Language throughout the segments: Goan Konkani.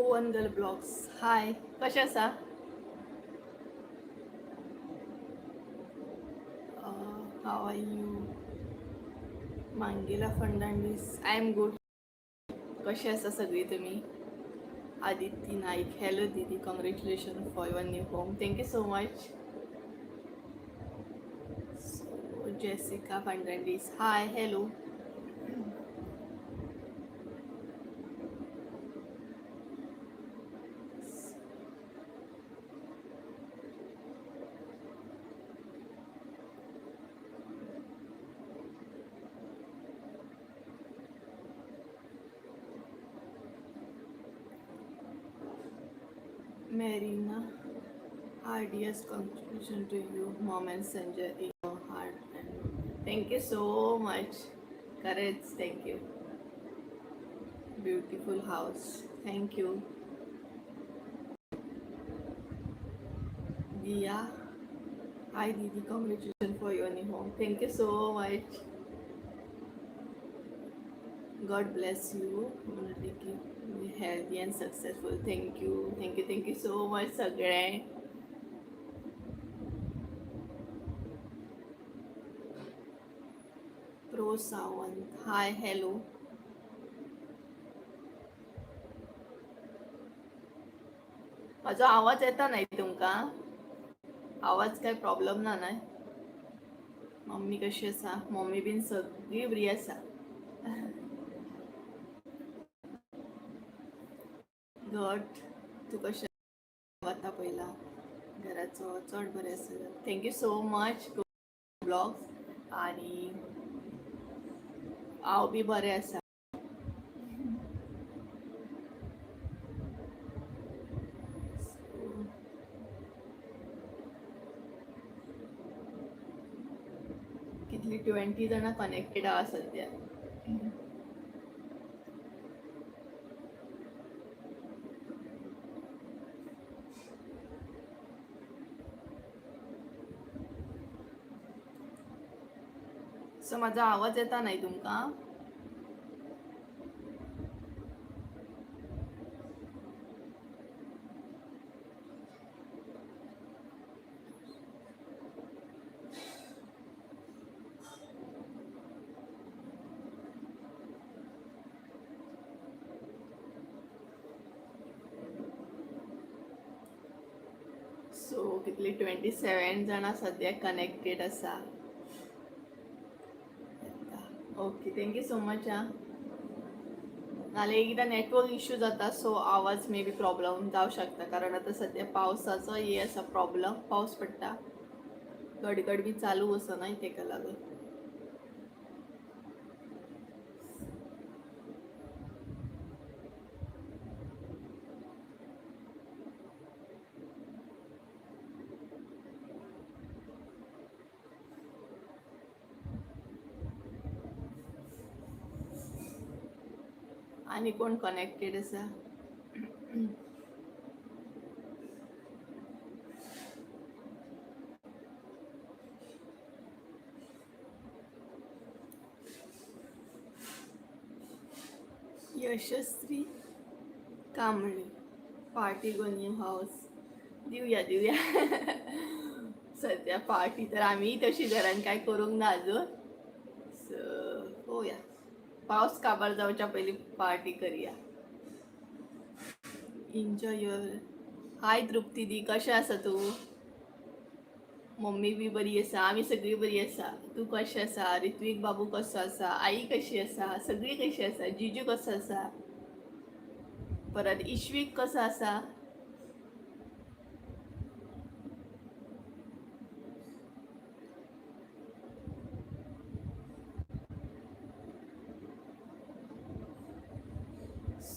गोवन गर्ल ब्लॉग्स, हाय, कशें आसा? How are you? Mangela Fernandes, I am good. कशें आसा सगळीं तुमी? आदिती नाईक, हॅलो दीदी, congratulation for your new home. Thank you so much. So Jessica Fernandes, hi, hello. Marina, heartiest congratulations to you, Mom and Sanjay, in your heart. And thank you so much. Courage, thank you. Beautiful house. Thank you. Dia, hi Didi, congratulations for your new home. Thank you so much. God bless you. Keep healthy and successful. Thank you. Thank you. Thank you so much सगळे. Pro Sawant, hi, hello. म्हाजो आवाज येता नाही तुमकां? आवाज काय प्रॉब्लम ना न्हय? मम्मी कशी आसा? मम्मी बीन सगळी बरी आसा. घट तूं कशें वता पयला घराचो चड बरें आसा. Thank you so much blogs. आणि हांव बी बरें आसा. So, कितली 20 जाणां कनेक्टेड आहा सद्या. सो म्हाजो आवाज येता न्हय तुमकां? सो कितली 27 जाणां सद्या कनेक्टेड आसा. Okay, thank you so much. आं, नाल्यार एकदां नेटवर्क इश्यू जाता, सो आवाज मे बी प्रॉब्लम जावं शकता, कारण आतां सद्या पावसाचो हे आसा प्रॉब्लम. पावस पडटा, गडगड बी चालू आसा न्हय, तेका लागून. आनी कोण कनेक्टेड आसा? यशस्वी कांबळे, पार्टी गो न्यू हाऊस. दिवया दिवया. सध्या पार्टी तर आम्ही तशी घरान काय करूंक ना अजून. सो पळोवया, पावस काबार जावच्या पयलीं पार्टी करूया. Enjoy your. हाय तृप्ती दी, कशें आसा तूं? मम्मी बी बरी आसा, आमी सगळीं बरी आसा. तूं कशें आसा? ऋत्वीक बाबू कसो आसा? आई कशी आसा? सगळीं कशी आसा? जिजू कसो आसा? परत इश्वीक कसो आसा?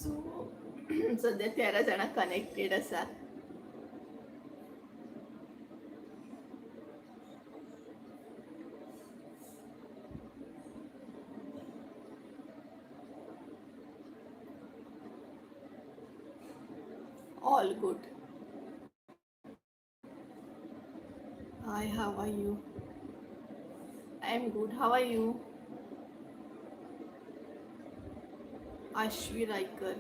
सो सध्या 13 जाणां कनेक्टेड आसा. All good. Hi, how are you? I am good. How are you? Ashvi Raikar.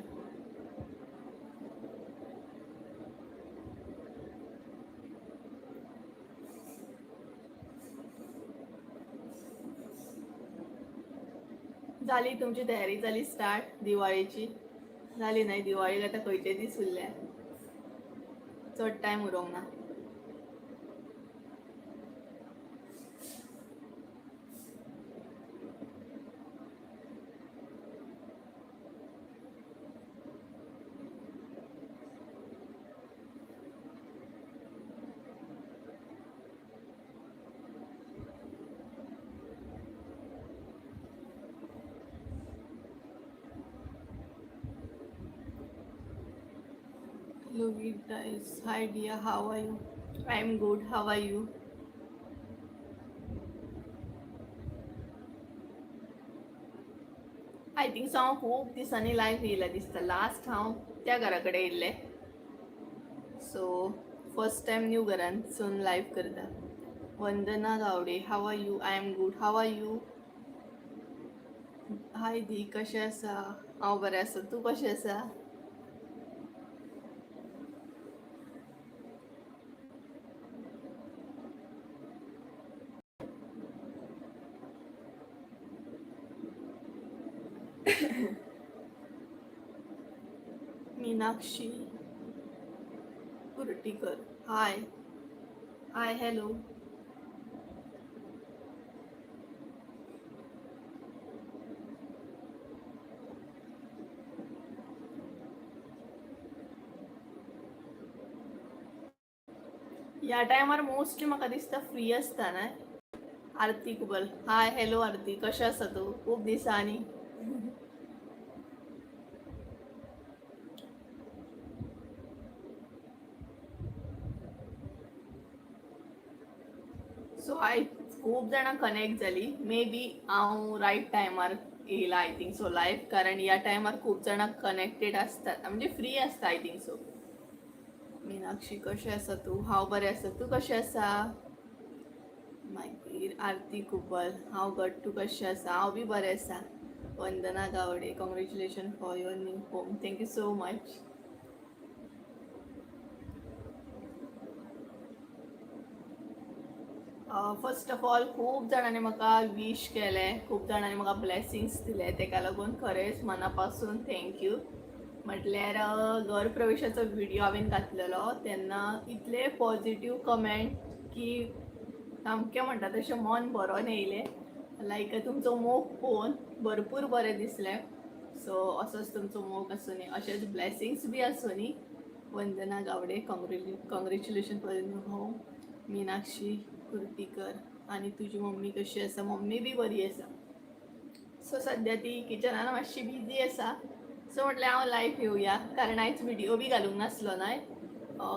जाली तुमची तयारी, जाली स्टार्ट दिवाळेची? जाली न्हय? दिवाळीक आतां खंयचे दीस उरले, चड टायम उरोंक ना. Hello guys, hi dear, how are you? I am good, how are you? I think so हांव खूब दिसांनी लायव्ह येयला दिसता. लास्ट हांव त्या घरा कडेन येयल्लें, सो फर्स्ट टायम न्यू घरांतसून लायव्ह करता. Vandana Gawade, how are you? I am good, how are you? Hi दी, कशें आसा? हांव बरें आसा, तूं कशें आसा? Meenakshi Kurtikar, hi hi, hello. ह्या टायमार मोस्टली म्हाका दिसता फ्री आसता न्हय. आरती कुबल, हाय, हॅलो आरती, कशें आसा तूं? खूब दिसांनी. सो आयज खूब जाणां कनेक्ट जाली. मे बी हांव रायट टायमार येयला I think so live, कारण ह्या टायमार खूब जाणां कनेक्टेड आसतात, म्हणजे फ्री आसता I think so. Meenakshi, कशें आसा तूं? हांव बरें आसा, तूं कशें आसा? मागीर आरती कुबल, हांव घट, तूं कशें आसा? हांव बी बरें आसा. Vandana Gawade, congratulation for your new home, thank you so much. First of all खूब जाणांनी म्हाका वीश केलें, खूब जाणांनी म्हाका ब्लेसिंग्स दिले, तेका लागून खरेंच मना पासून thank you. म्हटल्यार घर प्रवेशाचो व्हिडिओ हांवें घातलेलो तेन्ना इतले पॉझिटिव्ह कमेंट की सामकें म्हणटा तशें मन भरोन येयलें. लायक तुमचो मोग पळोवन भरपूर बरें दिसलें. सो असोच तुमचो मोग आसुनी, अशेंच ब्लेसिंग्स बी आसुनी. Vandana Gawade, congratulation for new home. Meenakshi Kurtikar, आनी तुजी मम्मी कशी आसा? मम्मी बी बरी आसा. सो सद्या ती किचनान मातशी बिजी आसा, सो म्हटलें हांव लायव्ह येवया, कारण आयज व्हिडिओ बी घालूंक नासलो न्हय,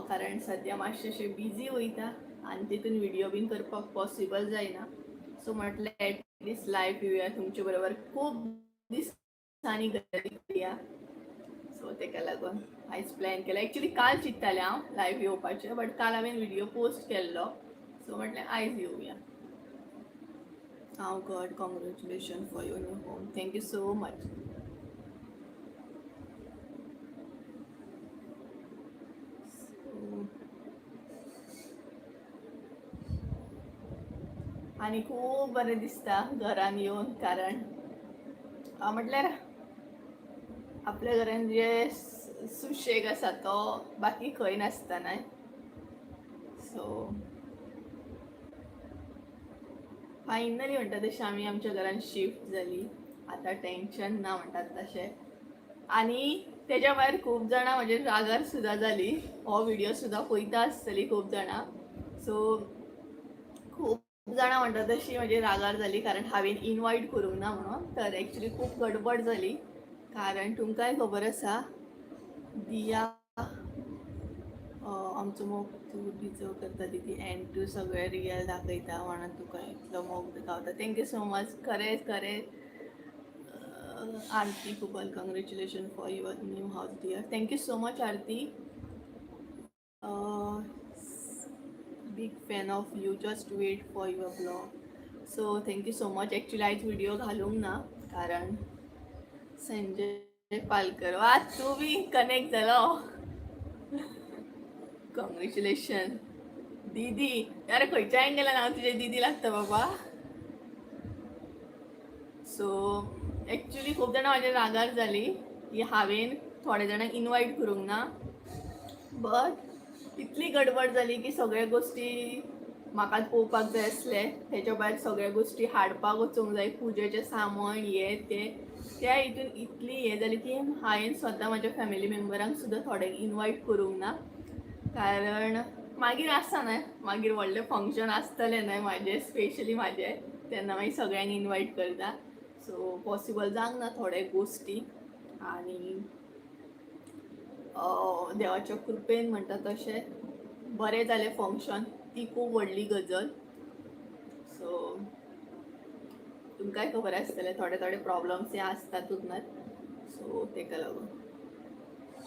कारण सद्या मातशें अशें बिजी वयता आनी तितून व्हिडिओ बीन करपाक पॉसिबल जायना. सो म्हटलें एटलिस्ट लायव्ह येवया, तुमचे बरोबर खूब दिसांनी गजाली करुया. सो तेका लागून आयज प्लॅन केला. एक्चुली काल चिंत्तालें हांव लायव्ह येवपाचें, बट काल हांवें व्हिडिओ पोस्ट केल्लो, सो म्हटलें आयज येवया. हांव good, congratulation for your new home, thank you so much. आनी खूब बरें दिसता घरान येवन, कारण म्हटल्यार आपल्या घरान जे सुशेग आसा तो बाकी खंय नासता न्हय. सो फायनली म्हणटा तशें आमी आमच्या घरान शिफ्ट जाली, आतां टेंशन ना म्हणटात तशें. आनी तेज्या भायर खूब जाणां म्हजेर रागार सुद्दां जाली, हो व्हिडिओ सुद्दां पळयता आसतली खूब जाणां. सो खूब जाणां म्हणटा तशी म्हजेर रागार जाली, कारण हांवें इनवायट करूंक ना म्हणून. तर एक्चुली खूब गडबड जाली, कारण तुमकांय खबर आसा दिया आमचो मोग तूं डिजर्व करता दिदी, एंड तूं सगळें रियल दाखयता म्हणून तुका इतलो मोग गावता. Thank you so much, खरेंच खरें. Aarti Kubal, congratulation for your new house dear, thank you so much Aarti. Big fan of you, just wait for your blog. So thank you so much. Actually आयज व्हिडिओ घालूंक ना, कारण संजय पालकर, वा तूं बी कनेक्ट जालो, कॉंग्रेच्युलेशन दीदी. अरे खंयच्या एंगलान हांव तुजे दीदी लागता बाबा. सो एक्चुली खूब जाणां म्हाज्या रागार जाली की हांवें थोडे जाणांक इनवायट करूंक ना, बट इतली गडबड जाली की सगळ्या गोश्टी म्हाकाच पळोवपाक जाय आसले. तेच्या भायर सगळ्या गोश्टी हाडपाक वचूंक जाय, पुजेचें सामान हें तें, त्या हितून इतली हें जाली की हांवें स्वता म्हाज्या फॅमिली मेंबरांक सुद्दां थोड्यांक इनवायट करूंक ना, कारण मागीर आसा न्हय, मागीर व्हडलें फंक्शन आसतलें न्हय म्हाजें, स्पेशली म्हाजें, तेन्ना मागीर सगळ्यांक इनवायट करता. सो पॉसिबल जावंक ना थोडे गोश्टी. आनी देवाच्या कृपेन म्हणटा तशें बरें जालें फंक्शन, ती खूब व्हडली गजाल. सो तुमकांय खबर आसतलें थोडे थोडे प्रॉब्लम्स हे आसतातूच न्हय, सो तेका लागून.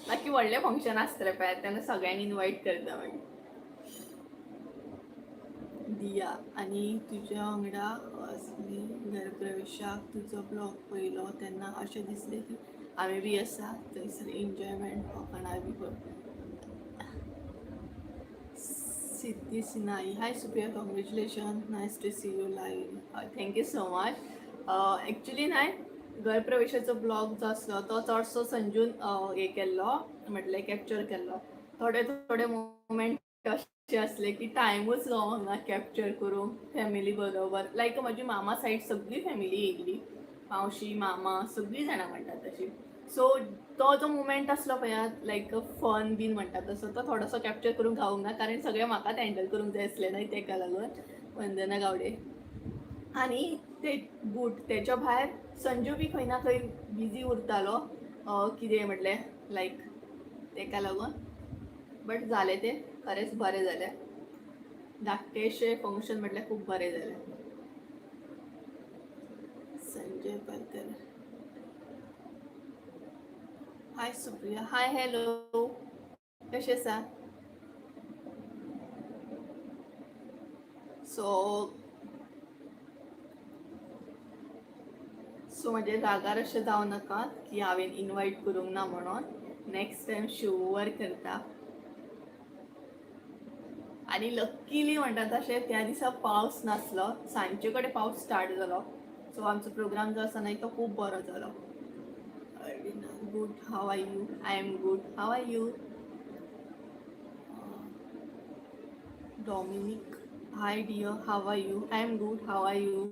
बाकी व्हडलें फंक्शन आसतलें पळय तेन्ना सगळ्यांक इनवायट करता मागीर. दिया आनी तुज्या वांगडा आसली घरप्रवेशाक तुजो ब्लॉग पळयलो तेन्ना अशें दिसलें की आमी बी आसा थंयसर, एन्जॉयमेंट फकाणां बी कर. Siddhi Sinai, hi Supriya, congratulation, nice to see you live. Thank you so much. Actually न्हय, घरप्रवेशाचो ब्लॉग जो आसलो तो चडसो संजून हे केल्लो, म्हटल्यार कॅप्चर केल्लो. थोडे थोडे मुमेंट अशे आसले की टायमूच गावोंक ना कॅप्चर करूंक फॅमिली बरोबर. लायक म्हजी मामा सायड सगळी फॅमिली येयल्ली, मावशी मामा सगळीं जाणां म्हणटात तशी. सो तो जो मुमेंट आसलो पळय, लायक फन बीन म्हणटा तसो, तो थोडोसो कॅप्चर करूंक गावूंक ना, कारण सगळें म्हाकाच हँडल करूंक जाय आसलें न्हय तेका लागून. वंदना गावडे. आनी ते बूट तेच्या भायर संजू बी खंय ना खंय बिजी उरतालो, कितें म्हटलें लायक तेका लागून. बट जालें तें खरेंच बरें जालें, धाकटेशें फंक्शन म्हटल्यार खूब बरें जालें. Sanjay Parkar, hi Supriya, hi hello, कशें आसा? सो सो म्हजे रागार अशें जावं नाका की हांवें इनवायट करूंक ना म्हणून. नेक्स्ट टायम शुअर करता. आनी लक्कीली म्हणटा तशें त्या दिसा पावस नासलो, सांजचे कडेन पावस स्टार्ट जालो. सो आमचो प्रोग्राम जो आसा न्हय तो खूब बरो जालो. Good, how are you? I am good, how are you? Dominic, hi dear, how are you? I am good, how are you?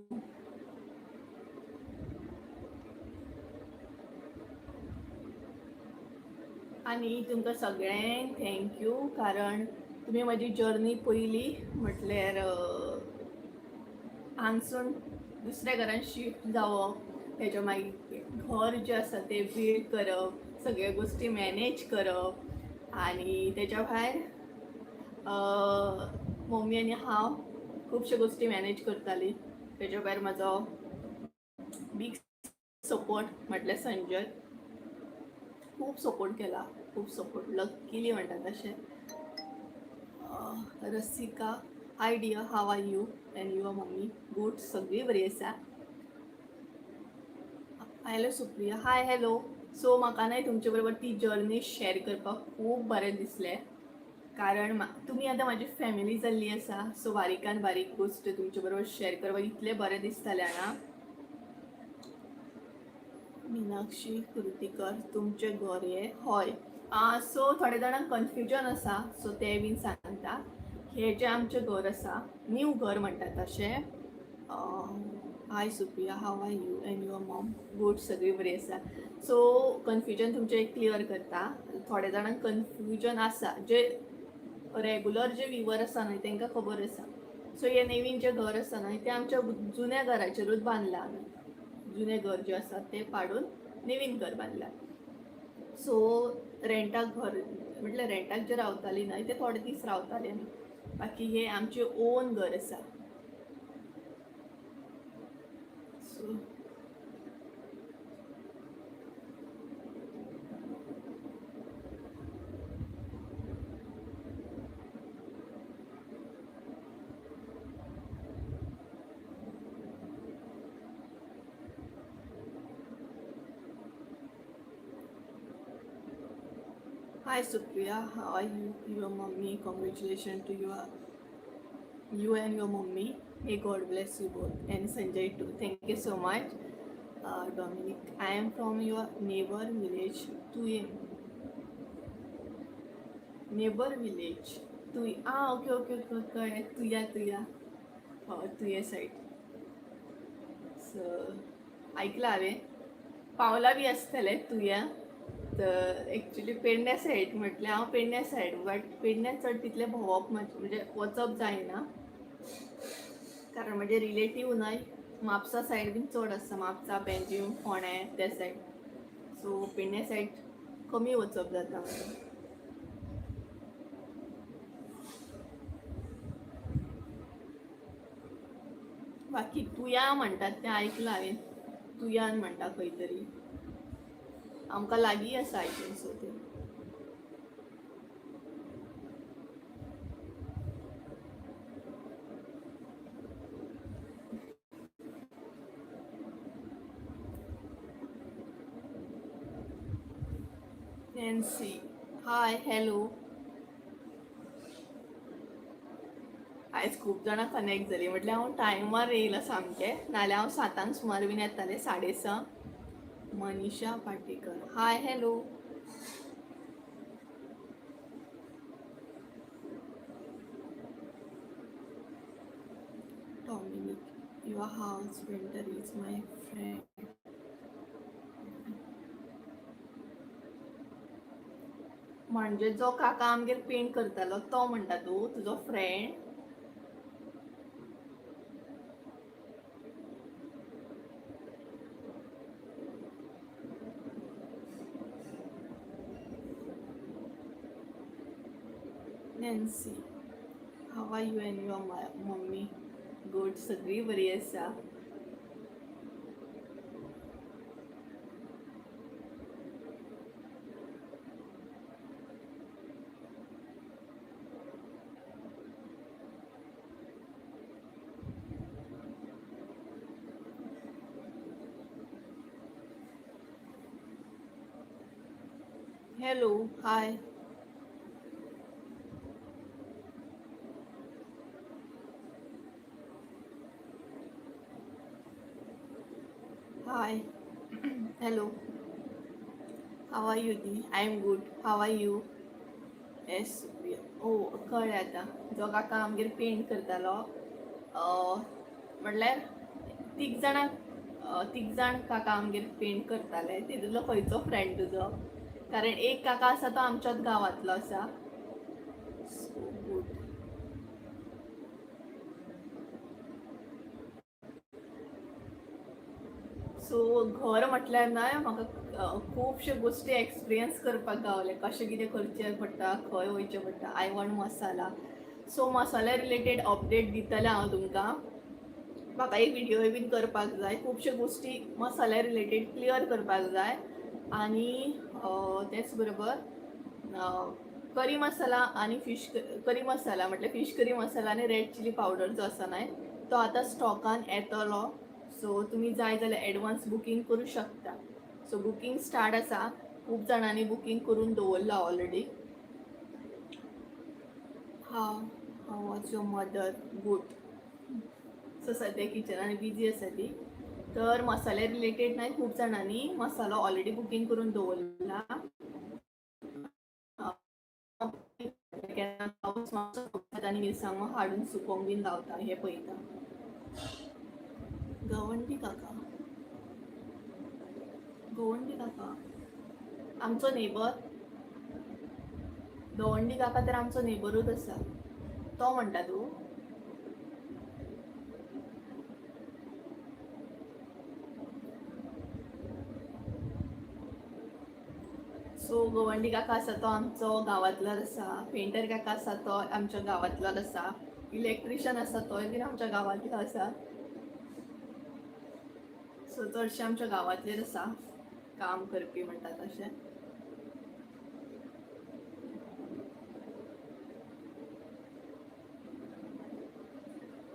आनी तुमकां सगळ्यांक thank you, कारण तुमी म्हजी जर्नी पयली, म्हटल्यार हांगसून दुसऱ्या घरान शिफ्ट जावप, तेच्या मागीर घर जें आसा तें बिल्ड करप, सगळ्यो गोश्टी मॅनेज करप, आनी तेच्या भायर मम्मी आनी हांव खुबश्यो गोश्टी मॅनेज करताली. तेच्या भायर म्हाजो बीग सपोर्ट म्हटल्यार संजय, खूब सपोर्ट केला, खूब सपोर्ट, लक्कीली म्हणटा तशें. Rasika, hi dear, how are you and your mummy? Good, सगळीं बरी आसा. Hello Supriya, hi hello. So म्हाका न्हय तुमचे बरोबर ती जर्नी शेअर करपाक खूब बरें दिसलें, कारण तुमी आतां म्हाजी फॅमिली जाल्ली आसा. सो बारीकान बारीक गोश्ट तुमचे बरोबर शेअर करपाक इतलें बरें दिसतालें जाणा. मिनाक्षी कृतीकर, तुमचें घर हें? हय. सो थोडे जाणांक कन्फ्युजन आसा, सो तें बीन सांगता. हें जें आमचें घर आसा, न्यू घर म्हणटा तशें. Hi Supriya, how are you and your mom? Good, सगळीं बरी आसा. सो कन्फ्युजन तुमचें क्लियर करता. थोड्या जाणांक कन्फ्युजन आसा, जे रेगुलर जे विवर आसा न्हय तांकां खबर आसा. सो हें नवीन जें घर आसा न्हय तें आमच्या जुन्या घराचेरूच बांदलां आमी. जुनें घर जें आसा तें पाडून नवीन घर बांदलां. सो रेंटाक घर म्हटल्यार रेंटाक जे रावताली न्हय ते थोडे दीस रावताले आमी, बाकी हें आमचें ओन घर आसा. So hi Supriya, how are you? Your mummy, congratulations to you and your mummy. May God bless you both and Sanjay too. Thank you so much. Dominic, I am from your neighbour village Tuyem. Neighbour village तुय. आं, ओके ओके ओके, कळ्ळें. तुया तुया, हय, तुये सायड. सो आयकलां हांवें, पावलां बी आसतलें तुया. तर एक्चुली पेडण्या सायड म्हटल्यार हांव पेडण्या सायड, बट पेडण्या चड तितलें भोंवप म्हणजे वचप जायना, कारण म्हणजे रिलेटीव न्हय. म्हापसा सायड बीन चड आसता, म्हापसा, पेंजीम, फोंडें त्या सायड. सो पेडण्या सायड कमी वचप जाता म्हजें. बाकी तुया म्हणटात तें आयकलां हांवें. तुयान म्हणटा खंय तरी आमकां लागीं आसा, I think so तें. Nancy, hi, hello. आयज खूब जाणां कनेक्ट जालीं. म्हटल्यार हांव टायमार येयलां सामकें, नाल्यार हांव 7 सुमार बीन येतालें, 6:30. मनीषा Patekar, hi, hello. Dominic, your house painter is my friend. म्हणजे जो काका आमगेर पेंट करतालो तो म्हणटा तूं, तुजो friend? Nancy, how are you and your mummy? Good, सगळी बरी आसा. Hello, hi. Hi, hello. How are you the? I am good, how are you? Yes. ओ, कळ्ळें आतां. जो काका आमगेर पेंट करतालो, म्हटल्यार तीग जाणां, तीग जाण काका आमगेर पेंट करताले, तितूंतलो खंयचो फ्रेंड तुजो? कारण एक काका आसा तो आमच्याच गांवांतलो आसा. So good. सो घर म्हटल्यार न्हय म्हाका खुबश्यो गोश्टी एक्सपिरियन्स करपाक गावले, कशें कितें करचें पडटा, खंय वयचें पडटा. I want masala. So masala related update दितलें हांव तुमकां. म्हाका एक व्हिडियोय बीन करपाक जाय. खुबश्यो गोश्टी मसाल्या रिलेटेड क्लियर करपाक जाय. आनी तेच बरोबर करी मसाला आनी फिश करी मसाला, म्हटल्यार फिश करी मसाला आनी रेड चिली पावडर जो आसा न्हय, तो आतां स्टॉकान येतलो. सो तुमी जाय जाल्यार एडवान्स बुकींग करूं शकता. सो बुकींग स्टार्ट आसा. खूब जाणांनी बुकींग करून दवरलां already. How was your mother? Good. So सद्या किचनान बिजी आसा ती. तर मसाल्या रिलेटेड न्हय खूब जाणांनी मसालो ऑलरेडी बुकींग करून दवरला. केन्ना पावस मातसो आनी मिरसांगो हाडून सुकोवंक बीन लावता हें पळयता. गवंडी काका, गवंडी काका आमचो नेबर. गवंडी काका तर आमचो नेबरूच आसा, तो म्हणटा तूं? सो गवंडी काका आसा तो आमचो गांवांतलोच आसा. पेंटर काका आसा तो आमच्या गांवांतलोच आसा. इलेक्ट्रिशियन आसा तोय बीन आमच्या गांवांतलो आसा. सो चडशे आमच्या गांवांतलेच आसा काम करपी म्हणटा तशें.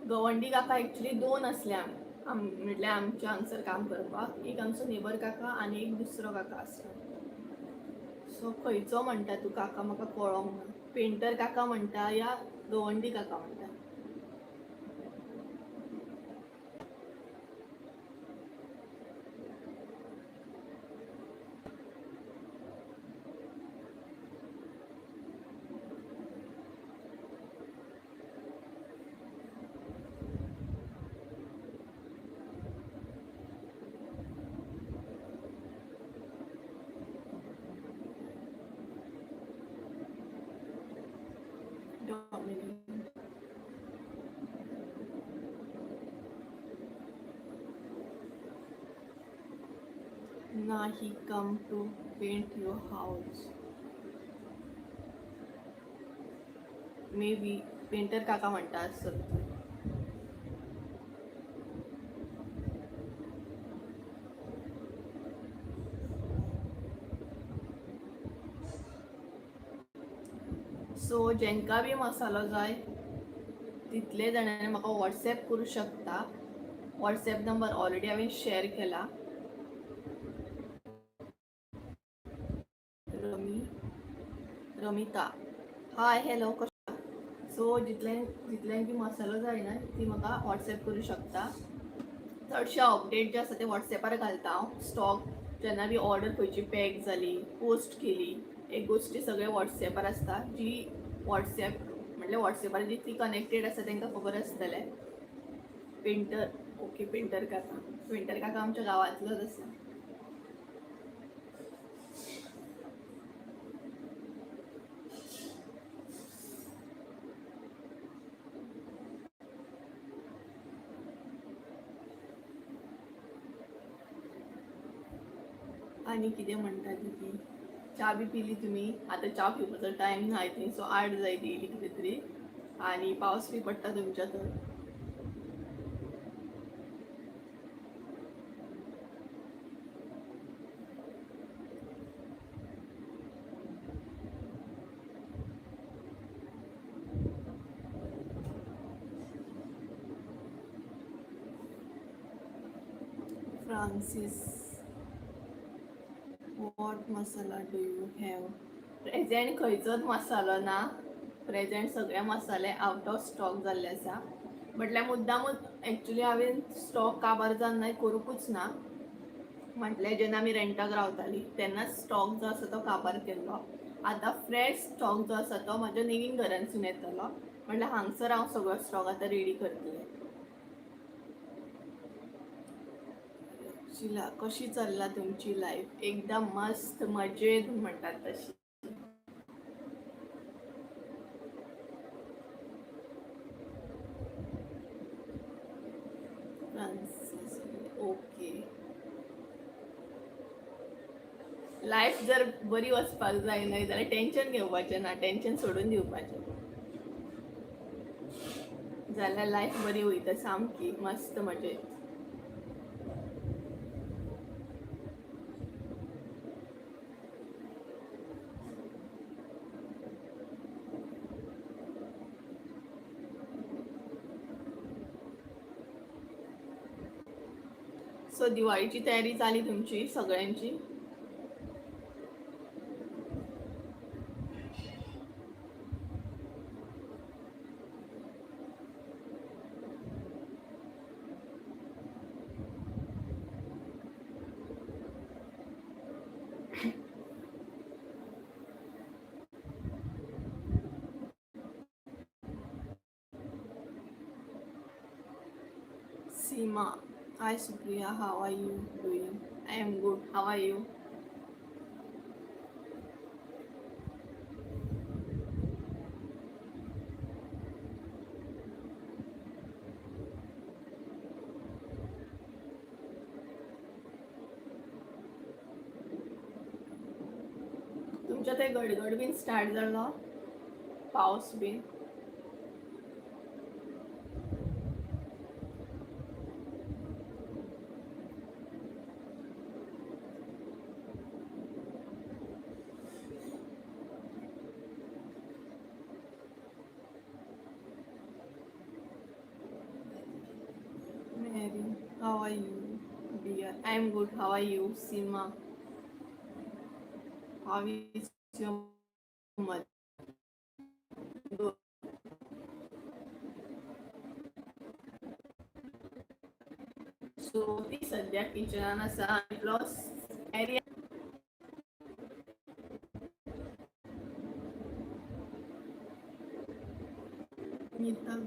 गवंडी काका एक्चुली दोन आसले म्हटल्यार आमच्या हांगसर काम करपाक. एक आमचो नेबर काका आनी एक दुसरो काका आसलो. सो खंयचो म्हणटा तूं काका, म्हाका कळोंक ना. पेंटर काका म्हणटा या गवंडी काका म्हणटा? ना he come to paint your house. Maybe painter काका म्हणटा आसतलो थंय. सो जेंका बी मसालो जाय तितले जाणांनी म्हाका वॉट्सॅप करूं शकता. वॉट्सॅप नंबर ऑलरेडी हांवें शेअर केला. रमी रमिता, हाय, हॅलो, कशें? सो जितल्यांक बी मसालो जाय ना ती म्हाका वॉट्सॅप करूं शकता. चडशे अपडेट जे आसा ते वॉट्सॅपार घालता हांव. स्टॉक जेन्ना बी ऑर्डर खंयची पॅक जाली, पोस्ट केली, एक गोश्टी सगळे वॉट्सॅपार आसता. जी वॉट्सॅप म्हटल्यार वॉट्सॅपार जितली कनेक्टेड आसा तांकां खबर आसतलें. पेंटर, ओके, पेंटर काका, पेंटर काका आमच्या गांवांतलोच आसा. आनी कितें म्हणटा ती? च्या बी पिली तुमी? आतां च्या पिवपाचो टायम ना, I think so 8 जायत येयली कितें तरी आनी पावस बी पडटा तुमच्या थंय? Francis, what masala do you have present? खंयचोच मसालो ना प्रेझेंट. सगळे मसाले आवट ऑफ स्टॉक जाल्ले आसा. म्हटल्यार मुद्दामूच एक्चुली हांवें स्टॉक काबार जावन करूंकूच ना. म्हटल्यार जेन्ना आमी रेंटाक रावताली तेन्नाच स्टॉक जो आसा तो काबार केल्लो. आतां फ्रेश स्टॉक जो आसा तो म्हाज्या नवीन घरांतसून येतलो. म्हटल्यार हांगसर हांव सगळो स्टॉक आतां रेडी करतलें. शिला, कशी चल्ला तुमची लायफ? एकदम मस्त, मजेत म्हणटात तशी. Francis, okay. लायफ जर बरी वचपाक जाय न्हय जाल्यार टेंशन घेवपाचें ना, टेंशन सोडून दिवपाचें, जाल्यार लायफ बरी वयता सामकी मस्त मजेत. सो दिवाळीची तयारी जाली तुमची सगळ्यांची? Seema, hi Supriya, how are you doing? I am good, how are you? तुमच्या ते गडगड बीन स्टार्ट जालो, पावस been? Mary, how are you, dear? I am good. How are you, Seema? How is your mother? Good. So ती सद्या किचनान आसा आनी प्लस एरिया न्हिदता.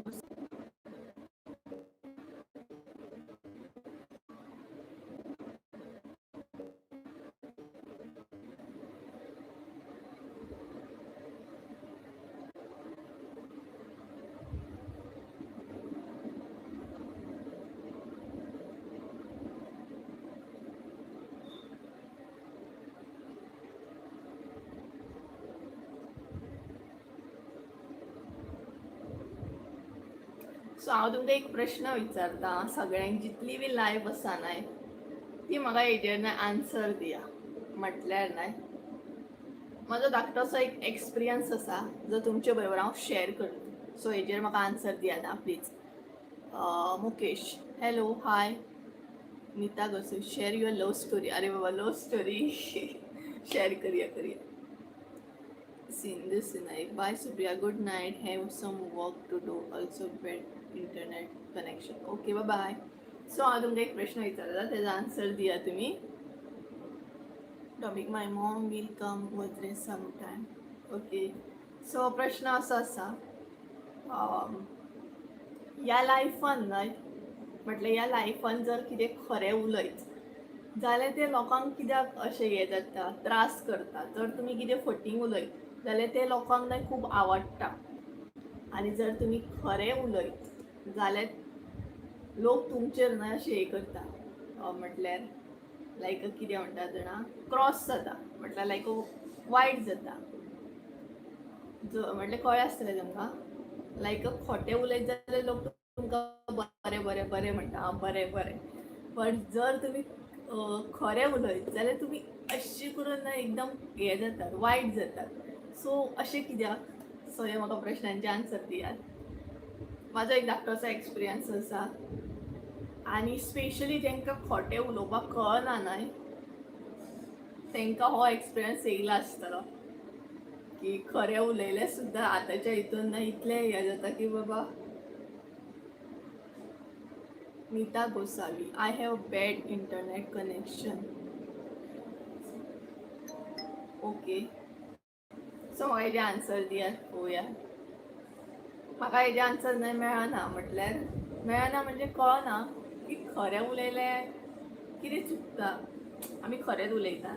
सो हांव तुमकां एक प्रश्न विचारता सगळ्यांक, जितली बी लायव्ह आसा न्हय ती म्हाका हेजेर न्हय आन्सर दिया. म्हटल्यार न्हय म्हजो धाकटोसो एक एक्सपिरियन्स आसा जो तुमचे बरोबर हांव शेअर करता. सो हेजेर म्हाका आन्सर दियात आं please. Mukesh, hello, hi. Nita Goswami, share your love story. अरे बाबा, लव स्टोरी शेअर करूया करूया. Sindhu Sinai, bye Supriya, good night, have some work to do, also bad internet connection. Okay, bye. So हांव तुमकां एक प्रश्न विचारता, तेजो आन्सर दिया तुमी. Topic, my mom will come Godrej some time. Okay, so प्रश्न असो आसा, ह्या लायफान न्हय, म्हटल्यार ह्या लायफान जर कितें खरें उलयत जाल्यार ते लोकांक कित्याक अशें हें जाता, त्रास करता? जर तुमी कितें फटींग उलयत जाल्यार ते लोकांक न्हय खूब आवडटा आनी जर तुमी खरें उलयत जाल्यार लोक तुमचेर न्हय अशें हें करता, म्हटल्यार लायक कितें म्हणटा जाणा, क्रॉस जाता, म्हटल्यार लायक वायट जाता. म्हटल्यार कळ्ळें आसतलें तुमकां, लायक खोटें उलयत जाल्यार लोक तुमकां बरें बरें बरें म्हणटा, आं बरें बरें. पण जर तुमी खरें उलयत जाल्यार तुमी अशें करून न्हय एकदम हें जातात, वायट जातात. सो अशें कित्याक? सो हे म्हाका प्रश्नांचे आन्सर दियात. म्हाजो एक धाकटोसो एक्सपिरियन्स आसा आनी स्पेशली तांकां खोटें उलोवपाक कळना न्हय, तांकां हो एक्सपिरियन्स येयला आसतलो की खरें उलयलें सुद्दां आतांच्या हितून न्हय इतलें हें जाता की बाबा. Nita Gosavi, I have bad internet connection. Okay, so म्हाका हेजे आन्सर दियात पळोवया. म्हाका हेजे आन्सर न्हय मेळना, म्हटल्यार मेळना म्हणजे कळना की खरें उलयलें कितें चुकता, आमी खरेंच उलयता.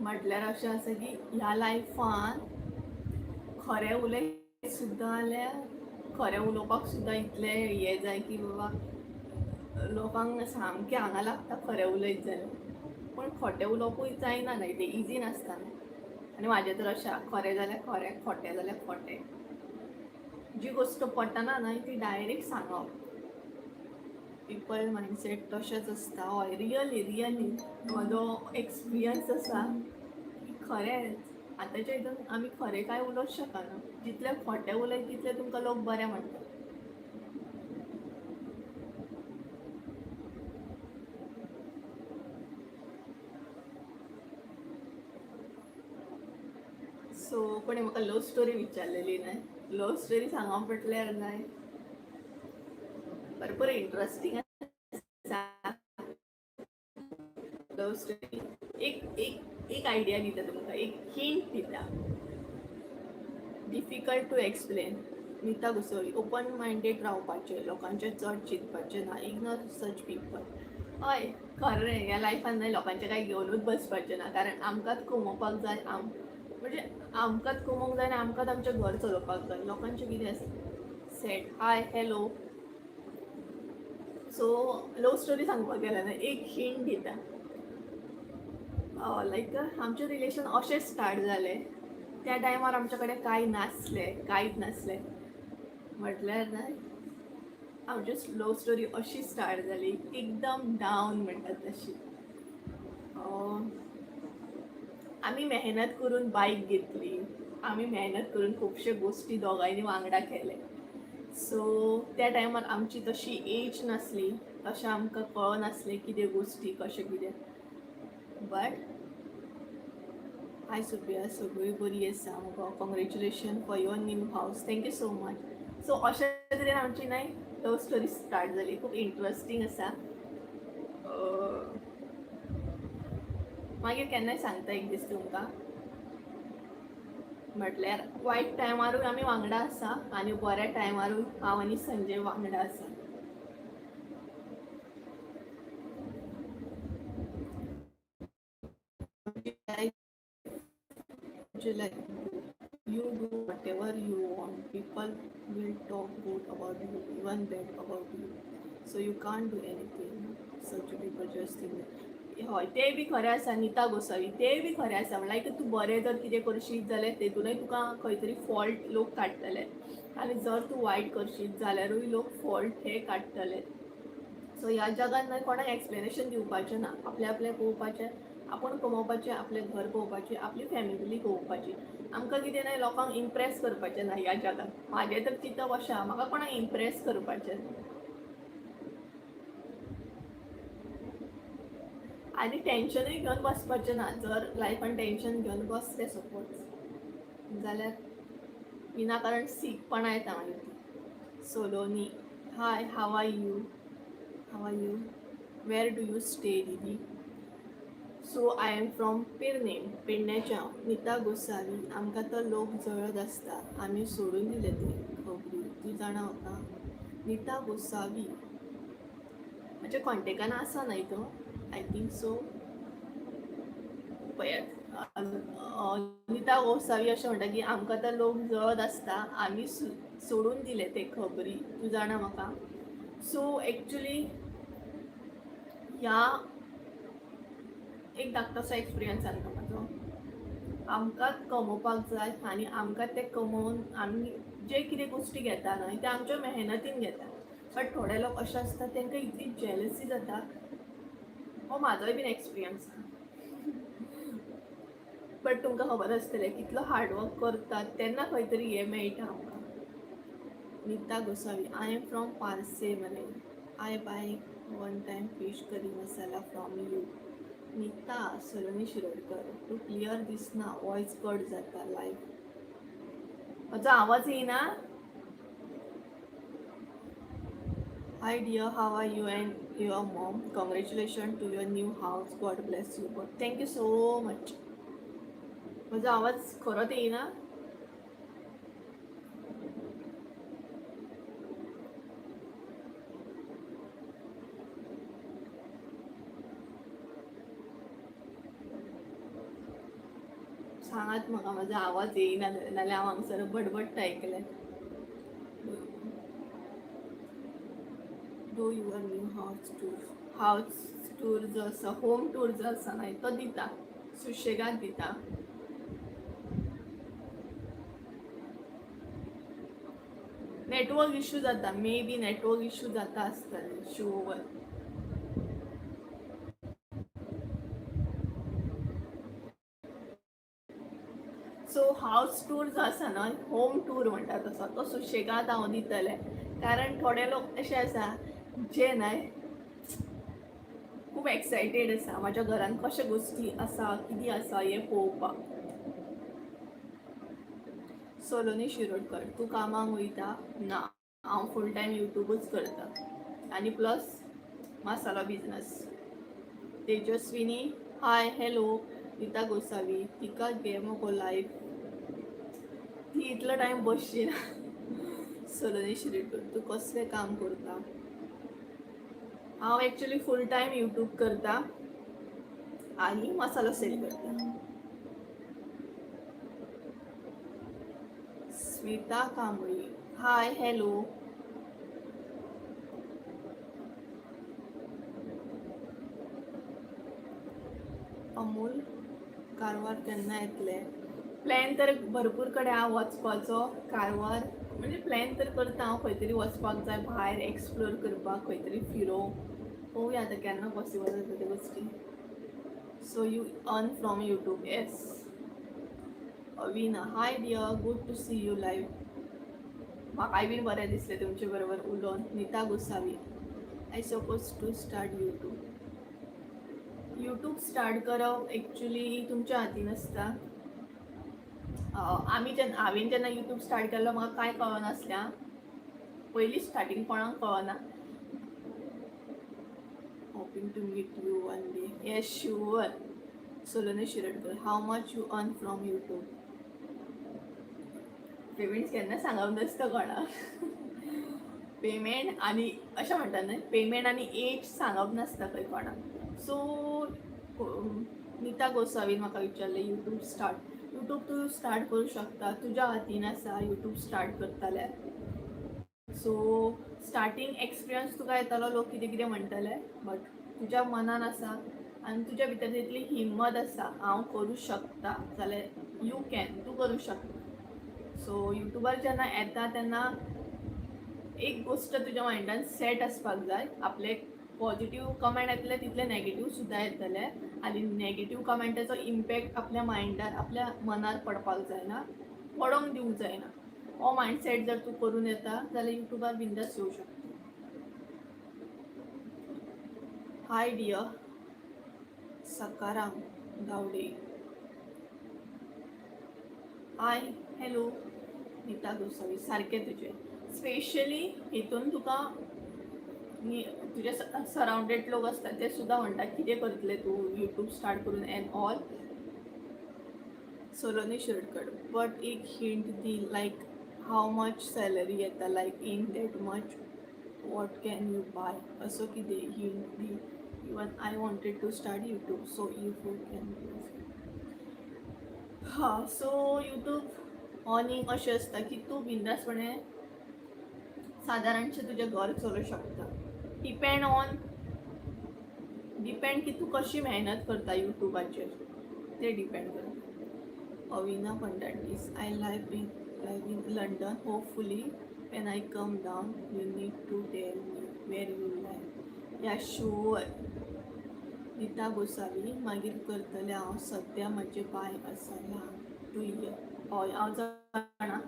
म्हटल्यार अशें आसा की ह्या लायफान खरें उलयत सुद्दां जाल्यार खरें उलोवपाक सुद्दां इतलें हें जाय की बाबा लोकांक सामकें हांगा लागता खरें उलयत जाल्यार, पूण खोटें उलोवपूय जायना न्हय, तें इजी नासता न्हय. आनी म्हाजें तर अशें आहा, खरें जाल्यार खरें, खोटें जाल्यार खोटें. जी गोश्ट पटना न्हय ती डायरेक्ट सांगप. पिपल मायंडसेट तशेंच आसता. हय, रियली रियली म्हजो एक्सपिरियन्स आसा की खरेंच आतांच्या हितून आमी खरें कांय उलोवंक शकना. जितलें खोटें उलयत तितलें तुमकां लोक बरें म्हणटा. सो कोणी म्हाका लव स्टोरी विचारलेली न्हय, लव स्टोरी सांगप म्हटल्यार न्हय भरपूर इंट्रस्टींग आसा लव स्टोरी. एक एक एक आयडिया दिता तुमकां, एक हिंट दिता, difficult to explain. Nita Gosavi, open minded रावपाचें, लोकांचें चड चिंतपाचें ना, इग्नोर सच पिपल. हय, खरें, ह्या लायफान न्हय लोकांचें कांय घेवनूच बसपाचें ना, कारण आमकांच कमोवपाक जाय, आम म्हणजे आमकांच कमोवंक जाय आनी आमकांच आमचें घर चलोवपाक जाय. लोकांचें कितें आसा set. Hi, hello. So love story सांगपाक गेल्यार न्हय एक हिंट दिता, लायक आमचें रिलेशन अशें स्टार्ट जालें. त्या टायमार आमच्या कडेन कांय नासलें, कांयच नासलें. म्हटल्यार न्हय आमची लव स्टोरी अशी स्टार्ट जाली, एकदम डावन म्हणटात तशी. आमी मेहनत करून बायक घेतली, आमी मेहनत करून खुबशे गोश्टी दोगांयनी वांगडा केले. सो त्या टायमार आमची तशी एज नासली, तशें आमकां कळनासलें कितें गोश्टी कशें कितें. बट हाय सुप्रिया, सगळीं बरी आसा मुगो, congratulation for your new house, thank you so much. So अशे तरेन आमची न्हय लव स्टोरी स्टार्ट जाली. खूब इंट्रस्टींग आसा. मागीर केन्नाय सांगता एक दीस तुमकां. म्हटल्यार वायट टायमारूय आमी वांगडा आसा आनी बऱ्या टायमारूय हांव आनी संजय वांगडा आसा. Like you do whatever you want, people will talk good about you, even bad about you. So you can't do anything. Such people just think. हय, तें बी खरें आसा निता गोसावी, तें बी खरें आसा. म्हणल्यार लायक तूं बरें जर कितें करशीत जाल्यार तेतूनय तुका खंय तरी फॉल्ट लोक काडटले आनी जर तूं वायट करशीत जाल्यारूय लोक फॉल्ट हे काडटले. सो ह्या जगान न्हय कोणाक एक्सप्लेनेशन दिवपाचें ना. आपलें आपलें पळोवपाचें, आपूण कमोवपाचें, आपलें घर पळोवपाचें, आपली फॅमिली पळोवपाची. आमकां कितें न्हय लोकांक इम्प्रेस करपाचें ना ह्या जगान. म्हाजें तर चिंतप अशें आहा, म्हाका कोणाक इम्प्रेस करपाचें ना आनी टेंशनूय घेवन बसपाचें ना. जर लायफान टेंशन घेवन बसलें सपोज जाल्यार विनाकारण सीकपणां येता मागीर ती. Saloni, hi, how are you? How are you? Where do you stay दीदी? So I am from Pernem, पेडण्याचें हांव. निता गोसावी, आमकां तो लोक जळत आसता, आमी सोडून दिले ते खबरी, तूं जाणा म्हाका. निता गोसावी म्हज्या कॉन्टेक्टान आसा न्हय तो, I think so. पळयात, निता गोसावी अशें म्हणटा की आमकां तो लोक जळत आसता, आमी सोडून दिले ते खबरी, तूं जाणा म्हाका. सो एक्चुली ह्या एक धाकटोसो एक्सपिरियन्स जालो म्हाजो. आमकां कमोवपाक जाय आनी आमकां तें कमोवन आमी जे कितें गोश्टी घेता न्हय ते आमच्या मेहनतीन घेता. बट थोडे लोक अशे आसता, तांकां इतली जेलसी जाता. हो म्हाजोय बीन एक्सपिरियन्स आहा. बट तुमकां खबर आसतलें कितलो हार्डवर्क करतात तेन्ना खंय तरी हें मेळटा आमकां. Nita Gosavi, I am from Parse मरे. I buy one time fish curry masala from you. Nita Saloni Shirodkar, तूं क्लियर दिसना, वॉयस कट जाता लायव्ह. म्हजो आवाज येयना? Hi dear, how are you and your mom? Congratulation to your new house, God bless you. Thank you so much. म्हजो आवाज खरोच येयना? सांगात म्हाका म्हजो आवाज येयना नाल्यार हांव हांगसर बडबडटा एकलें. Do your new house tour. House tour जो आसा, होम टूर जो आसा न्हय तो दिता, सुशेगाद दिता. नेटवर्क इशू जाता, मे बी नेटवर्क इशू जाता आसतले शुअर. सो हावस टूर जो आसा न्हय, होम टूर म्हणटा तसो, तो सुशेगाद हांव दितलें. कारण थोडे लोक अशे आसा जे न्हय खूब एक्सायटेड आसा म्हाज्या घरान कशे गोश्टी आसा, कितें आसा हें पळोवपाक. सलोनी शिरोडकर, तूं कामाक वयता? ना, हांव फूल टायम युट्यूबूच करता आनी प्लस मसालो बिजनस. तेजस्विनी, हाय, हॅलो. निता गोसावी, तिका घे मगो लायव्ह, ती इतलो टायम बसची ना. सलोनी शिरोडकर, तूं कसलें काम करता? हांव एक्चुली फूल टायम यूट्यूब करता आनी मसालो सेल करता. स्मिता कांबळी, हाय, हॅलो. अमोल, कारवार केन्ना येतले? प्लॅन तर भरपूर कडेन आहा वचपाचो कारवार. म्हणजे प्लॅन तर करता हांव, खंय तरी वचपाक जाय भायर, एक्सप्लोर करपाक, खंय तरी फिरोंक. पळोवया आतां केन्ना पॉसिबल जाता त्यो गोश्टी. So you earn from YouTube? Yes. Avina, hi dear, good to see you live. म्हाकाय बीन बरें दिसलें तुमचे बरोबर उलोवन. Nita Gosavi, I suppose to start YouTube. YouTube start करप एक्चुली तुमच्या हातीन आसता. आमी जेन्ना, हांवें जेन्ना यूट्यूब स्टार्ट केल्लो म्हाका कांय कळनासलें आं. पयलीं स्टार्टींग कोणाक कळना. Hoping to meet you one day. Yes, sure. Saloni Shirodkar, how much you earn from YouTube? Payment केन्ना सांगप नासता कोणाक. पेमेंट आनी अशें म्हणटात न्हय, पेमेंट आनी एज सांगप नासता खंय कोणाक. सो निता गोसावीन म्हाका विचारलें यूट्यूब स्टार्ट. यूट्यूब तूं स्टार्ट करूं शकता, तुज्या हातीन आसा यूट्यूब स्टार्ट करतल्यार. सो स्टार्टींग एक्सपिरियन्स तुका येतलो, लोक कितें कितें म्हणटले, बट तुज्या मनान आसा आनी तुज्या भितर तितली हिम्मत आसा हांव करूं शकता जाल्यार you can, तूं करूं शकता. सो युट्यूबार जेन्ना येता तेन्ना एक गोश्ट तुज्या मायंडान सेट आसपाक जाय. आपले पॉझिटिव्ह कमेंट येतले तितले नॅगेटीव सुद्दां येतले आनी नॅगेटीव कमेंटाचो इम्पॅक्ट आपल्या मायंडार, आपल्या मनार पडपाक जायना, पडोंक दिवंक जायना. हो मायंडसेट जर तूं करून येता जाल्यार युट्यूबार बिंदास येवं शकता. Hi dear Sakaram Gawade, hi, hello Nita Gosavi. सारकें तुजें, स्पेशली हितून तुका तुजे सरावंडेड लोक आसता ते सुद्दां म्हणटा कितें करतले तूं यूट्यूब स्टार्ट करून and all. Saloni Shiradkar, but एक hint the, like how much salary येता, like in that much what can you buy, असो कितें hint the. Even I wanted to start YouTube, so if you can. हां, सो यूट्यूब अर्निंग अशें आसता की तूं बिंदासपणे सादारणशें तुजें घर चलोवंक शकता. डिपेंड ऑन, डिपेंड की तूं कशी मेहनत करता यूट्यूबाचेर तें डिपेंड करता. अविना Fernandes, I live in London. Hopefully when I come down you need to tell me where you live. Yeah, sure. Nita Gosavi, मागीर करतलें हांव, सद्या म्हजें बाय आसा ल्हान, 2 इयर. हय, हांव जाणा.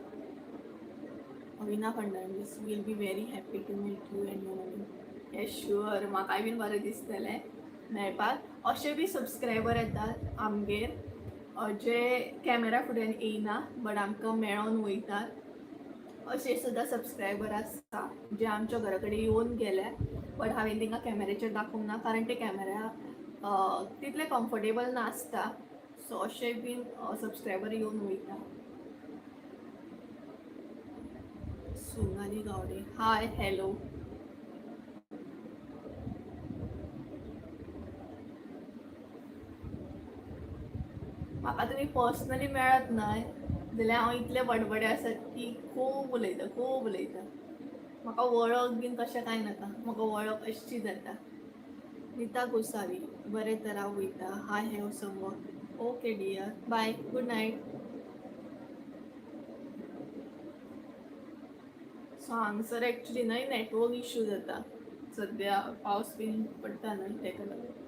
अविना Fernandes, will be very happy to meet you and your mummy. Yes, sure, म्हाकाय बीन बरें दिसतलें मेळपाक. अशे बी सबस्क्रायबर येतात आमगेर जे कॅमेरा फुड्यान येयना बट आमकां मेळोन वयतात. अशे सुद्दां सबस्क्रायबर आसता जे आमच्या घरा कडेन येवन गेले, बट हांवें तांकां कॅमेऱ्याचेर दाखोवंक ना, कारण ते कॅमेरा तितले कम्फर्टेबल नासता. सो अशे बीन सबस्क्रायबर येवन वयता. सोनाली गावडे, हाय, हॅलो. म्हाका तुमी पर्सनली मेळत न्हय जाल्यार हांव इतलें बडबडे आसा की खूब उलयता, खूब उलयता. म्हाका वळख बीन तशें कांय नाका, म्हाका वळख अशी जाता. निता गोसावी, बरें तर हांव वयता, I have some work. Okay dear, bye, good night. So हांगसर एक्चुली न्हय नॅटवर्क इश्यू जाता, सद्या पावस बीन पडटा न्हय तेका लागून.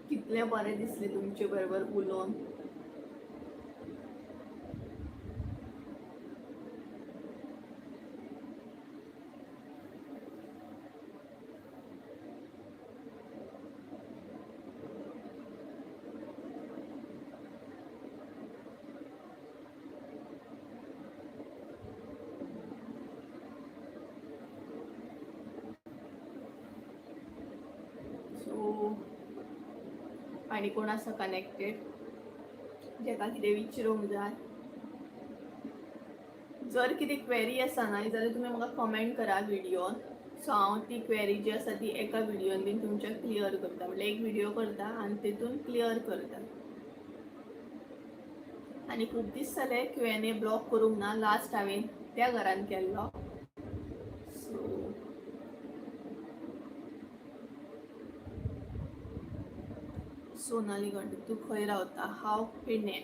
कितलें बरें दिसलें तुमचे बरोबर उलोवन. सो आनी कोण आसा कनेक्टेड जेका कितें विचारूंक जाय? जर कितें क्वेरी आसा न्हय जाल्यार तुमी म्हाका कमेंट करा व्हिडियोन. सो हांव ती क्वेरी जी आसा ती एका व्हिडियोन बीन तुमच्या क्लियर करता, म्हणल्यार एक व्हिडियो करता आनी तेतून क्लियर करता. आनी खूब दीस जाले क्यू एन ए ब्लॉग करूंक ना, लास्ट हांवें त्या घरान केल्लो. सो सोनाली गंड, तूं खंय रावता? हांव पेडणे,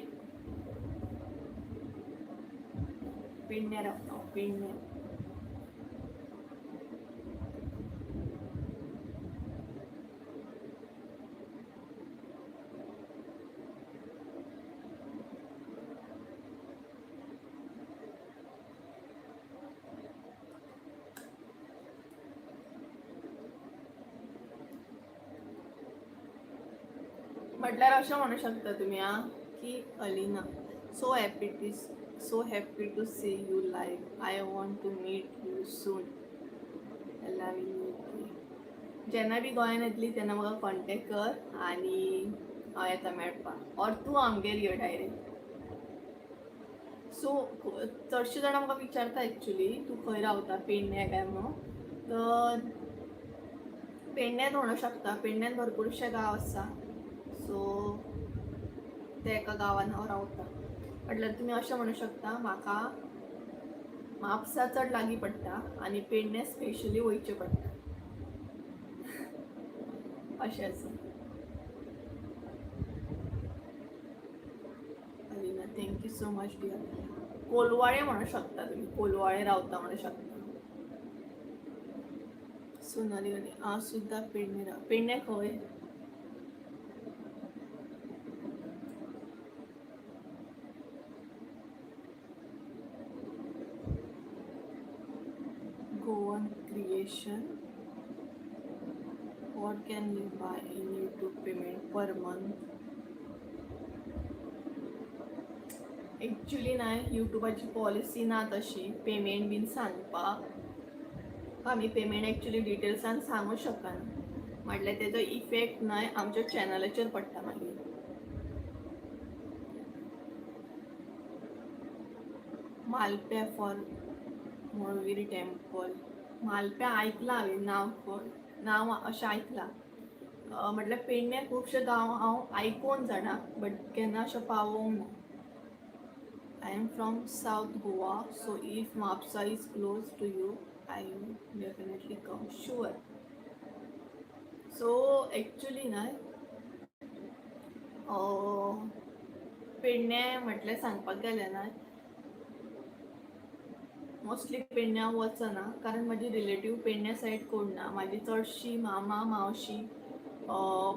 पेडणे रावता हांव, पेडणे. म्हटल्यार अशें म्हणू शकता तुमी आं की Alina, so happy to see you live. I want to meet you soon. Okay, जेन्ना बी गोंयान येतली तेन्ना म्हाका कॉन्टेक्ट कर आनी हांव येता मेळपाक, ऑर तूं आमगेर यो डायरेक्ट. सो चडशे जाणां म्हाका विचारता एक्चुली तूं खंय रावता, पेडण्या काय म्हणून. तर पेडण्यांत म्हणू शकता, पेडण्यांत भरपूरशे गांव आसा. सो ते एका गांवान हांव रावता. म्हटल्यार तुमी अशें म्हणू शकता म्हाका म्हापसा चड लागीं पडटा आनी पेडण्या स्पेशली वयचें पडटा, अशें आसा. Alina, thank you so much dear. Colvale म्हणू शकता तुमी, कोलवाळे रावता म्हणू शकता. सोनाली गणे हांव सुद्दां पेडणे राव. पेडणे खंय? Goan creation. What can you buy in YouTube payment per month? Actually ना यूट्यूबाची पॉलिसी ना तशी पेमेंट बीन सांगपाक. आमी पेमेंट एक्चुली डिटेल्सान सांगू शकना, म्हटल्यार तेजो इफेक्ट न्हय आमच्या चॅनलाचेर पडटा मागीर. मालप्या फॉर मोळवीर टेम्पल. मालप्या आयकलां हांवें नांव, नांव अशें आयकलां. म्हटल्यार पेडण्या खुबशे गांव हांव आयकोन जाणा, बट केन्ना अशें पावोंक ना. I am from South Goa, so if Mapusa is close to you I will definitely come, sure. So actually न्हय पेडणे म्हटल्यार सांगपाक गेलें ना, मोस्टली पेडण्या हांव वचना, कारण म्हाजी रिलेटीव पेडण्या सायड कोण ना. म्हाजी चडशी मामा मावशी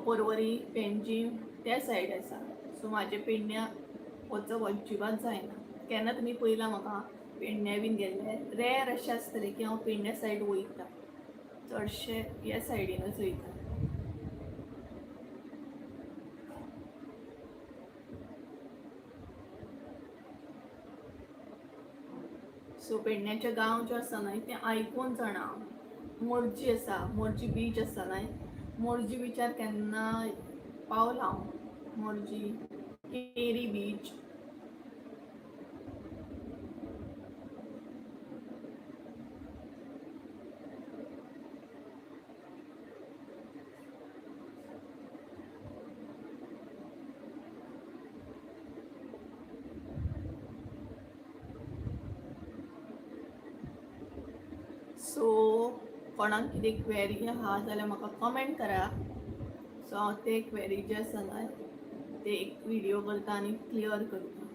पर्वरी पेंजीम त्या सायड आसा. सो म्हाजें पेडण्या वचप अजिबात जायना. केन्ना तुमी पळयलां म्हाका पेडण्या बीन गेल्ले? रेर अशें आसतलें की हांव पेडण्या सायड वयता, चडशे ह्या सायडीनूच वयता. सो पेडण्याचे गांव जे आसा न्हय ते आयकून जाणा हांव. मोरजी आसा, मोरजी बीच आसा न्हय, मोरजी बिचार केन्ना पावलां हांव. मोरजी, केरी बीच. सो कोणाक कितें क्वेरी आहा जाल्यार म्हाका कमेंट करा. सो हांव ते क्वेरी जे आसा न्हय ते एक विडियो करता आनी क्लियर करता.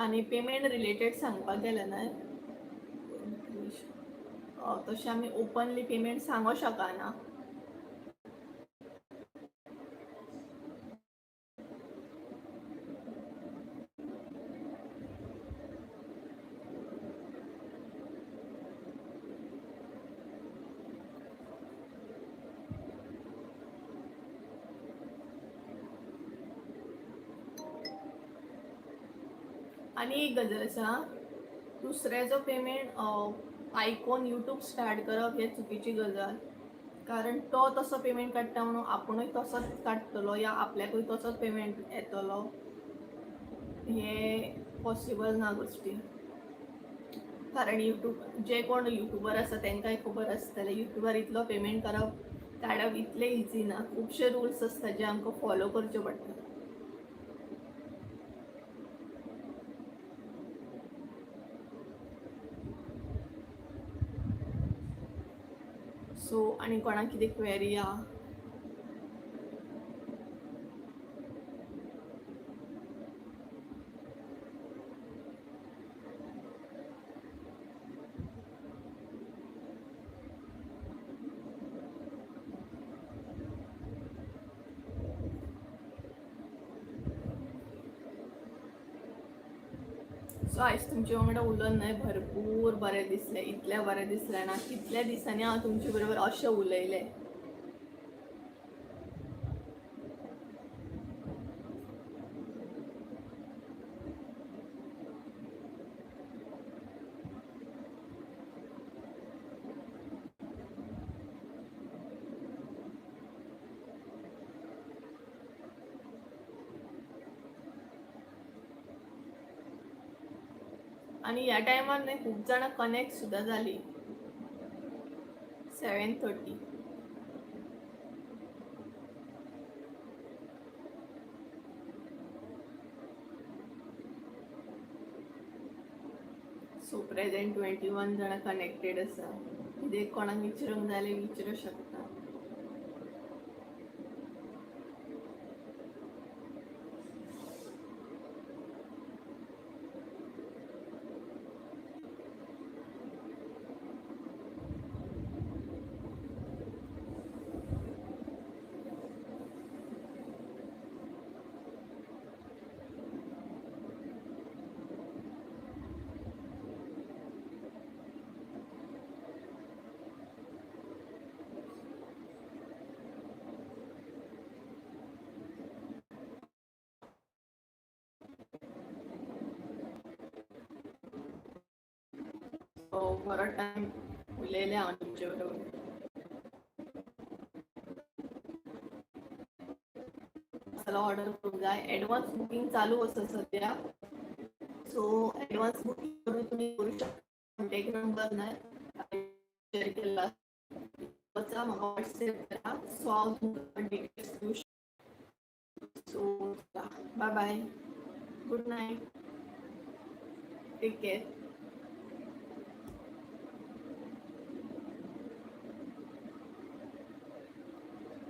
आनी पेमेंट रिलेटेड सांगपाक गेलें न्हय, तशें आमी ओपनली पेमेंट सांगो शकना. आनी एक गजाल आसा, दुसऱ्याचो पेमेंट आयकोन यूट्यूब स्टार्ट करप हें चुकीची गजाल. कारण तो तसो पेमेंट काडटा म्हणून आपुणूय तसोच काडटलो या आपल्याकूय तसोच पेमेंट येतलो, हें पॉसिबल ना गोश्टी. कारण यूट्यूब जे कोण यूट्यूबर आसा तांकांय खबर आसतलें यूट्यूबार इतलो पेमेंट करप काडप इतलें इजी ना. खुबशे रुल्स आसता जे आमकां फॉलो करचे पडटा. सो आनी कोणाक कितें क्वेरी आहा? सो आयज तुमचे वांगडा उलोवन न्हय भरपूर बरें दिसलें. इतलें बरें दिसलें ना कितल्या दिसांनी हांव तुमचे बरोबर अशें उलयलें. आनी ह्या टायमार न्ही खूब जाणां कनेक्ट सुद्दां जालीं. 7:30. सो प्रेझेंट 21 जाणां कनेक्टेड आसा. कितें कोणाक विचारूंक जाय जाल्यार विचारूंक शकता. सो बरो टायम उलयलें हांव तुमचे बरोबर. मसाला ऑर्डर करूंक जाय. एडवान्स बुकींग चालू आसा सद्या. सो एडवान्स बुकींग करून तुमी करूं शकता. कॉन्टेक्ट नंबर न्हय शेअर केला, वचा, म्हाका वॉट्सॅप करा. सो हांव तुमकां डिटेल्स दिवं शकता. So bye bye, good night, take care.